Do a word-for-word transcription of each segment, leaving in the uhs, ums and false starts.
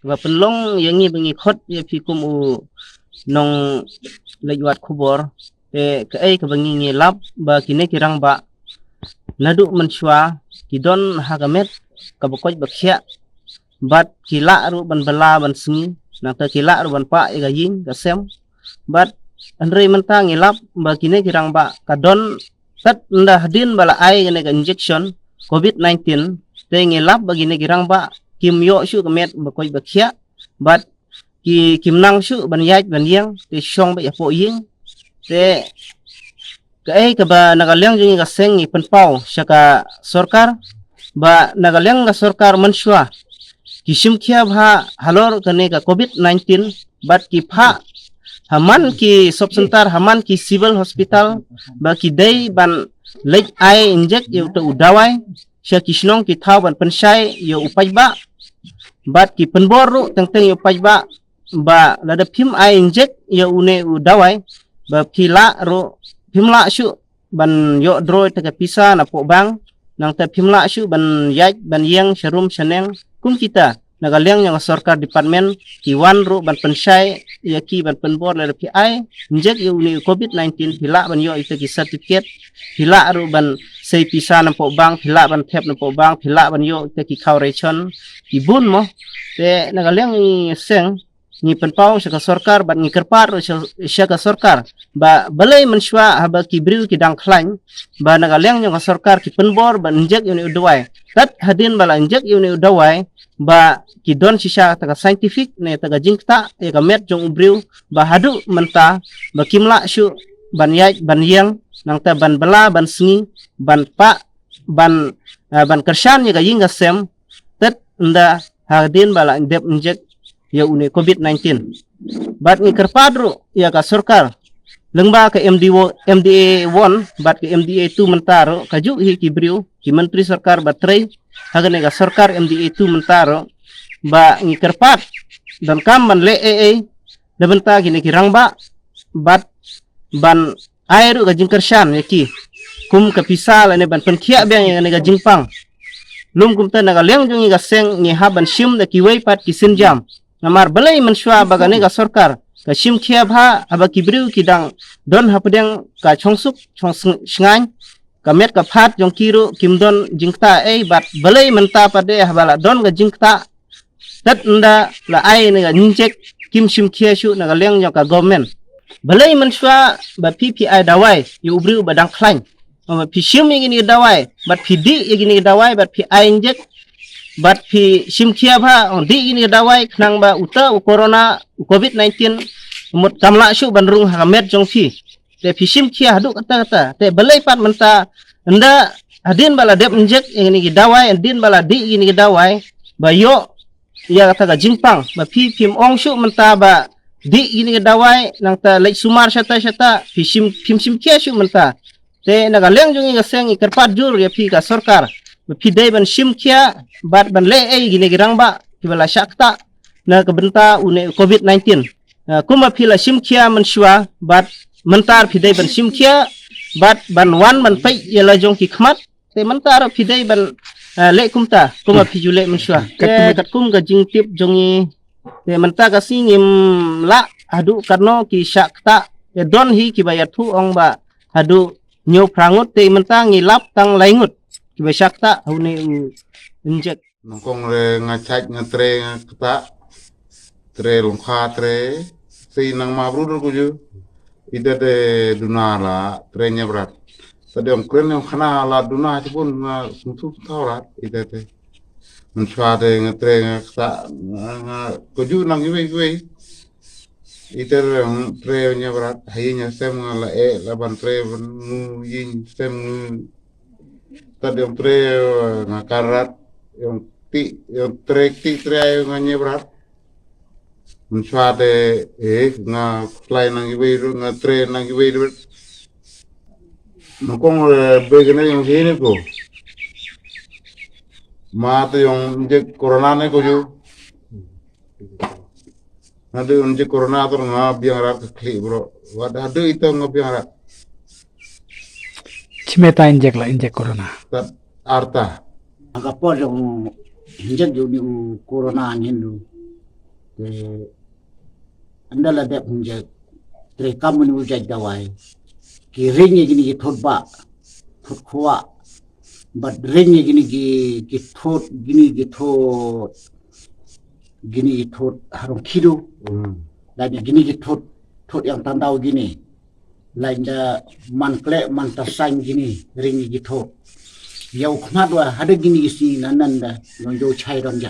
Ba pynlong ïa ngi ba ngi khot ïa phi kum u nong leit wad khubor. Te kaei kaba ngi ngi lap ba kine ki rangbah naduh mynshuwa ki don ha ka met kaba koit ba khiah. Bad ki lah ruh ban bylla ban sngi, nangta ki lah ruh ban pah ïa ka ïing ka sem. Bad hynrei mynta ngi lap ba kine ki rangbah ka don tat ynda hadien ba la ai kane ka injection covid nineteen, te ngi lap ba kine ki rangbah kim ïoh shuh ka met ba koit ba khiah. Bad ki kim nang shuh ban ïaid ban ïeng, te shong ba ïa poh ïing. Te kaei kaba na ka liang jong ngi ka seng ngi pynpaw sha ka sorkar, ba na ka liang ka sorkar mynshuwa ki shim khia bha halor kane ka covid nineteen, bad ki phah ha man ki sub center, ha man ki civil hospital, ba ki dei ban leit ai injek ïa uta u dawai sha ki shnong ki thaw ban pynshai ïa u paidbah. Bad ki pynbor ruh teng teng ïa u paidbah ba lada phim ai injek ïa une u dawai, ba phi lah ruh, phim lah shuh ban ïoh draw ïa ka pisa na poh bank, nangta phim lah shuh ban ïaid ban ïeng sha rum sha neng. Kum kita na ka liang jong ka sorkar department ki wan ruh ban pynshai ïa ki ban pynbor lada phi ai injek ïa une u covid nineteen, phi lah ban ïoh ïa ki certificate, phi lah ruh ban sei pisa na poh bank, phi lah ban thep na poh bank, phi lah ban ïoh ïa ki khaw ration, ki bun mo. Te na ka liang ngi seng ngi pynpaw sha ka sorkar bad ngi kyrpad ruh sha, sha ka sorkar ba balei mynshuwa haba ki briew ki dang khlaiñ, ba na ka liang jong ka sorkar ki pynbor ban injek ïa une u dawai. Tat hadien ba la injek ïa une u dawai, ba ki don shisha ta ka scientific ne ta ka jingktah ïa ka met jong u briew, ba haduh mynta ba kim lah shuh ban ïaid ban ïeng, nangta ban bylla ban sngi, ban pah, ban, ah, ban kyrshan ïa ka ïing ka sem, tat ynda hadien ba la dep injek ïa une covid nineteen. Bad ngi kyrpad ruh ïa ka sorkar, lyngba ka M D O, M D A one bad ka M D A two mynta ruh, kajuh hi ki briew ki myntri sorkar ba trei ha kane ka sorkar M D A two mynta ruh, ba ngi kyrpad donkam ban leh ei ei da bynta kine ki rangbah, bad ban ai ruh ka jingkyrshan ïa ki kum ka pisa lane ban pynkhiah biang ïa kane ka jingpang. Lum kumta na ka liang jong ngi ka seng ngi hap ban shim da kiwei pat ki sienjam. Namar balei mynshuwa ba kane ka sorkar ka shim khia bha haba ki briew ki dang don hapdeng ka chongsuk chong sng-, shngaiñ, ka met ka phad jong ki ruh kim don jingktah ei, bad balei mynta pat de haba la don ka jingktah, tat ynda la ai ne ka injek kim shim khia shuh na ka liang jong ka government. Balei mynshuwa ba phi phi ai dawai ïa u briew ba dang khlaiñ? Ba phi shim ïa kine ki dawai, bad phi dih ïa kine ki dawai, bad phi ai injek, bad phi shim khia bha, ong dih ïa kine ki dawai khnang ba uta u corona, u covid nineteen, mut kam lah shuh ban rung ha ka met jong phi. Te phi shim khia haduh katta katta. Te balei pat mynta ynda hadien ba la dep injek ïa kine ki dawai, hadien ba la dih ïa kine ki dawai, ba ïoh ïa kata ka jingpang, ba phi phim ong shuh mynta ba dih ïa kine ki dawai, nangta leit sumar shata shata, phi shim, phim shim khia shuh mynta. Te na ka liang jong ngi ka seng ngi kyrpad jur ïa phi ka sorkar, ba phi dei ban shim khia bad ban leh ei ïa kine ki rangbah kiba la shah ktah na ka bynta une covid nineteen. Ah, kumba phi la shim khia mynshuwa, bad mynta phi dei ban shim khia bad ban wan ban peit ïa la jong ki khmat. Te mynta ruh phi dei ban, ah, leh kumta kumba phi ju leh mynshuwa. Katkum, te katkum ka jingtip jong ngi, te mynta ka sngi ngim lah haduh katno ki shah ktah. Te don hi kiba ïathuh ong ba haduh hynñiew phra ngut, te mynta ngi lap tang lai ngut kiba shah ktah ha une u injek. Nyngkong re nga chait nga trei nga ktah, trei lyngkha trei, sei nang ma bru dur kuju. Ida de duna la trei ñiewbrat. Sa de ong kren ong khana la duna chipun nga sungsu thaw rat ida de. Mynshuwa de nga trei nga ktah nga, nga kuju nang iwei iwei. Ida de ong trei ñiewbrat, ha ïing ha sem nga la eh la ban trei ban ngu ïing sem ngu. Tad ïong trei, eh, nga karat, ïong ti, ïong trei ti trei nga ñiewbrat. Mynshuwa te, eh, nga khlai nang iwei ruh, nga trei nang iwei ruh. Nyngkong, eh, bei kane ïong sini ko. Ma te ïong injek corona ne ko ju. Nga dei un injek corona to nga biang rat ka khlieh bro. Wat haduh ito nga biang rat. Shi meta injek la injek corona? Tat arta. Ka por jong injek jong ni u corona ngin du. Te ynda la dep hynjek, trei kam mane u jait dawai. Ki ring ïa kine ki thot ba, thot khwa. Bad ring ïa kine ki, ki thot, kine ki thot, kine ki thot harong khidu. Hmm. Lane kine ki thot, thot ïang tang daw kine. Lane da man khleh, man ta sain kine, ring ïa ki thot. Ïa u khmat wa, hada kine ki sngi nan nan da, nong jo chai ron ja.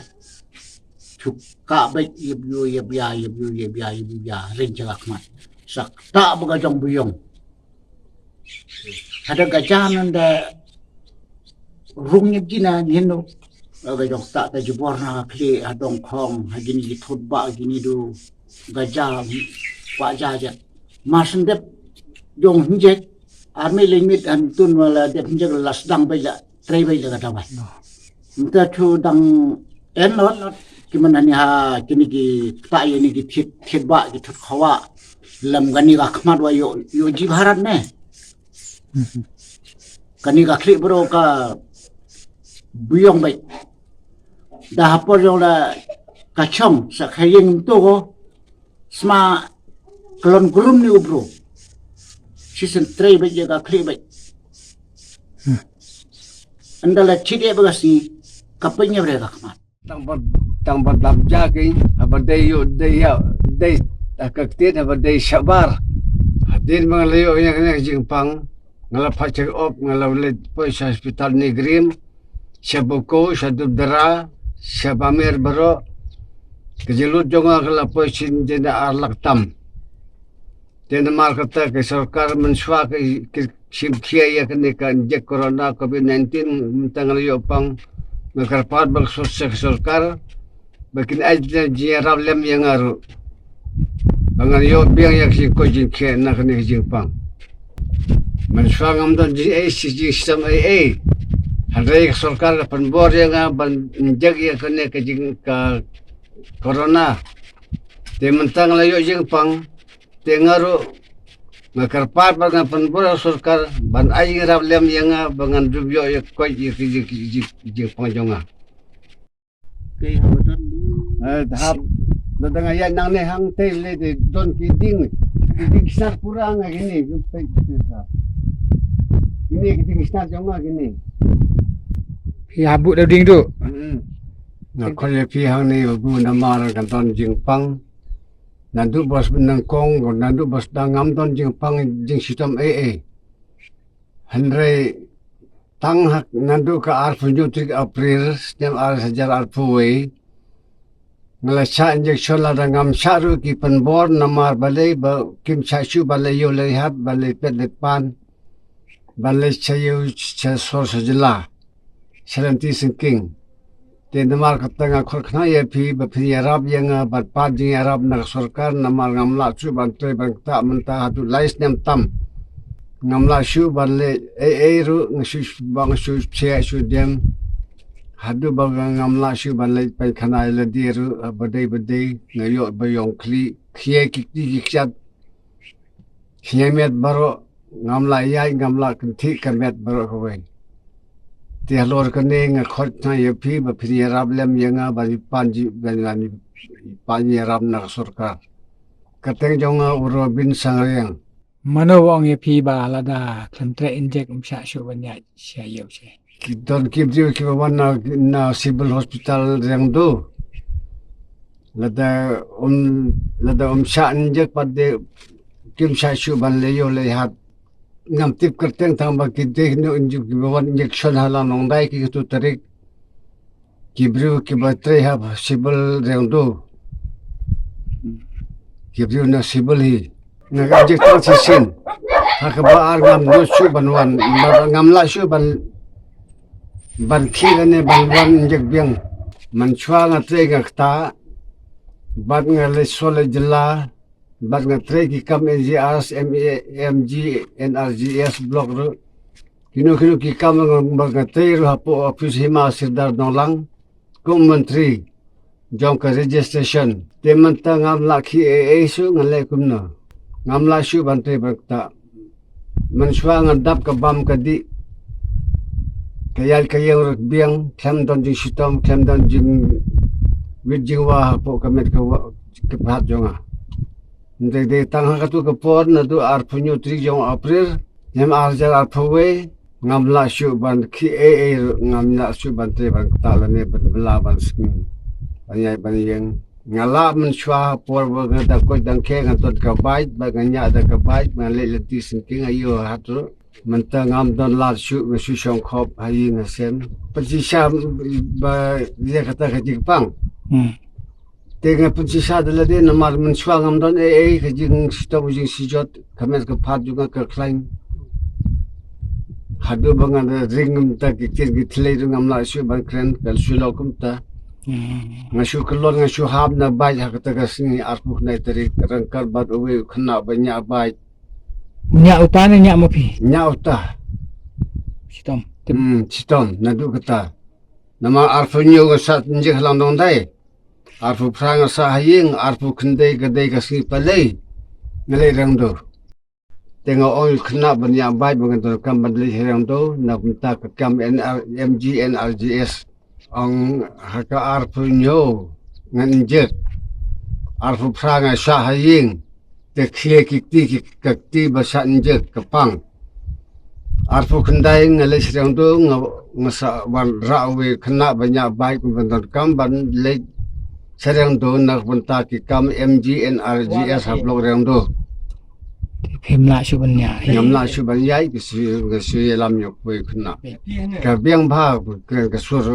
Chuk ka bek, ïep yu, ïep ya, ïep yu, ïep ya, ïep yu ya, ring ja ka khmat. Sak ta ba ka jong buyong. Hada ka ja nan da rung ïa jina nino. Ka jong ta ta jubor na ka khlieh ha dong khong, ha kine ki thot ba kine du. Ka ja, kwa ja ja. Mar shen dep jong hynjek. Ar miet leng miet han tun wa la dep hynjek la sdang beit la, trei beit la ka dawai. Mynta tu dang en not, not. Ki man hani ha kine ki ta ïa kine ki thied, thied ba, ki thot khwa. Lem kane ka khmat wa ïoh, ïoh ji Bharat ne. Kane ka khlieh baroh ka buyong beit. Da ha por jong la ka chong, sa ka ïeng mynta ko, sma klon krum ni u bro. Shisien trei beit ïa ka khlieh beit. Ynda la chit ïa ba ka sngi, ka pynïap re ka khmat. Tang ba, tang ba dap ja ki, haba dei ïoh, dei ïa, dei, ha ka ktien haba dei shabar. Hadien ba nga la ïoh ïa kane ka jingpang, nga la phah check up, nga la leit poi sha hospital Negri, sha Bokajan, sha Dubdra, sha Bamir baroh. Ka jinglut jong nga ka la poi shisien da ar lak tam. Te namar kata ka sorkar mynshuwa ka, ka shim khia ïa kane ka injek corona covid nineteen, mynta nga la ïoh pang, nga kyrpad ba ka sor-, ka sorkar ba kin ai jingïarap lem ïa nga ruh. Ba ngan ïoh biang ïa ka jingkoit jingkhiah na kane ka jingpang. Mynshuwa ngam don jingaiei, shi jingshitom eiei. Hynrei ka sorkar ka pynbor ïa nga ban injek ïa kane ka jing ka corona. Te mynta nga la ïoh jingpang. Te nga ruh nga kyrpad ba ngan pynbor ïa ka sorkar ban ai jingïarap lem ïa nga ba ngan dup ïoh ïa ka koit ïa ka jing, jing, jingpang jong nga. Te haba don, eh, hap, lada nga ïaid nangne hangtei lei te don ki dieng, ki dieng snar pura nga kine, kine ki dieng snar jong nga kine. Phi hap buh da u dieng duh. Hmm. Nga khot ïa phi hangne ba buh namar nga don jingpang. Naduh ba sdang nyngkong, naduh ba sdang ngam don jingpang jingshitom eiei. Hynrei tang ha naduh ka arphew hynñiew tarik April, snem ar hajar arphew wei, nga la shah injection, lada ngam shah ruh ki pynbor namar balei ba kim shah shuh ban leit ïew leit hat, ban leit peit leit pan, ban leit sha ïew sha sor sha jylla, sha lynti syngkien. Te namar kata nga khot khnang ïa phi ba phin ïarap ïa nga bad pat jingïarap na ka sorkar, namar ngam lah shuh ban trei ban ktah mynta haduh lai snem tam. Ngam lah shuh ban leit eiei ruh, nga shu, ba nga shu thiah shu dem. Haduh ba nga ngam lah shuh ban leit pynkhana ïa lade ruh, ba dei ba dei, nga ïoh ba ïong khlieh, khie ki kti ki kjat. Khie met baroh, ngam lah ïaid, ngam lah kynthih ka met baroh kawei. Te halor kane nga khot khnang ïa phi ba phin ïarap lem ïa nga ban pan ji, ban, ban pan ïarap na ka sorkar. Kyrteng jong nga u Robin Sangriang. Mano ba ong ïa phi ba lada khlem trei injek ym shah shuh ban ïaid sha ïew sha? Ki don ki briew kiba wan na, na Civil Hospital Riangdo. Lada um, lada um shah injek pat de kim shah shuh ban leit ïew leit hat. Ngam tip kyrteng tang ba ki dei kino injek kiba wan injection ha la Nongdai ki katu tarik. Ki briew kiba trei ha Civil Riangdo. Ki briew na Civil hi. Nga ka injek tang shisien. Ha kaba ar ngam nud shuh ban wan, ba ngam lah shuh ban, ban khie lane ban wan injek biang. Mynshuwa nga trei nga ktah. Bad nga leit sor leit jylla. Bad nga trei ki kam N G R S, M A, M G, N R G S block ruh. Kino kino ki kam nga, bad nga trei ruh hapoh office Hima Sirdar Nonglang. Kum u myntri jong ka registration. Te mynta ngam lah khie eiei shuh, ngan leh kumno? Ngam lah shuh ban trei ban ktah. Mynshuwa nga dap ka bam ka dih. Ka ïaid ka ïeng ruh ka biang, khlem don jingshitom, khlem don jingwit jingwa hapoh ka met ka wa-, ki phad jong nga. Nte dei tang ha katu ka por naduh arphew hynñiew tarik jong April, nyam ar hajar arphew wei, ngam lah shuh ban khie ei ei ruh, ngam lah shuh ban trei ban ktah lane ban bylla ban sngi, ban ïaid ban ïeng. Nga lah mynshuwa ha por ba nga dang koit dang khie nga don ka bike, ba nga ñiah da ka bike, ba nga leit lynti syngkien, aïu hat ruh. Mynta ngam don lad shuh, nga shu shong khop ha ïing ha sem. Pynshisha ba ïa kata ka jingpang. Hmm. Te nga pynshisha da lade namar mynshuwa ngam don ei ei, ka jingshitom jingshitom, ka met ka phad jong nga ka khlaiñ. Haduh ba nga da ring mynta ki ktien ki thlei ruh ngam lah shuh ban kren, ka shu long kumta. Hmm. Nga shu kyllon, nga shu hap na bike ha kata ka sngi arphew khyndai tarik, ryngkat bad uwei u khynnah ba ñiah bike. Ñiah uta ne ñiah ma phi? Ñiah uta. Shitom. Te Hmm, shitom, naduh kata. Namar arphew hynñiew nga sah njied ha Langdongdai. Arphew phra nga sah ha ïing, arphew khyndai ka dei ka sngi palei. Nga leit Riangdo. Te nga ong ïa u khynnah ban ñiah bike ba nga donkam ban leit ha Riangdo, na bynta ka kam N R, M G N R G S. Ong ha ka arphew hynñiew ngan njied. Arphew phra nga sah ha ïing. Te khie ki kti ki, ka kti ba sah njied ka pang. Arphew khyndai nga leit sha Riangdo, nga, nga sah wanrah uwei u khynnah ba ñiah bike, ba donkam ban leit sha Riangdo na bynta ki kam M G N R G S ha block Riangdo. Phim lah shuh ban ïaid. Ngam lah shuh ban ïaid, ka shu, ka shu ïalam ïa uwei u khynnah. Ka biang bha, ka, ka sur.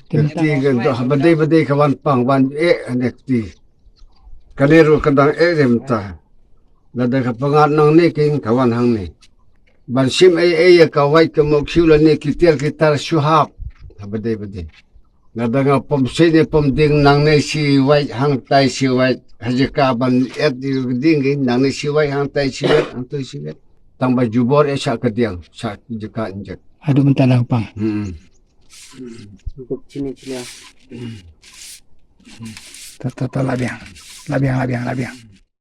Ka kti ka doh, ba dei, ba dei ka wan pang, wan eh, ne kti. Kane ruh ka dang eh, re mynta. Lada ka pyngngad nangne, kin ka wan hangne. Ban shim ei ei ïa ka wait ka mawkhiew lane ki tiar ki tar shu hap. Ha ba dei ba dei. Lada nga pom sei ne pom dieng nangne shi wait hangtai shi wait. Ha jaka ban et ïa ka dieng ki nangne shi wait hangtai shi wait hangtai shi wait. Tang ba jubor eh sha ka dieng sha jaka injek. Haduh mynta dang pang. Hmm. Cukup sini sini. Ta ta ta la biang. La biang la biang la biang.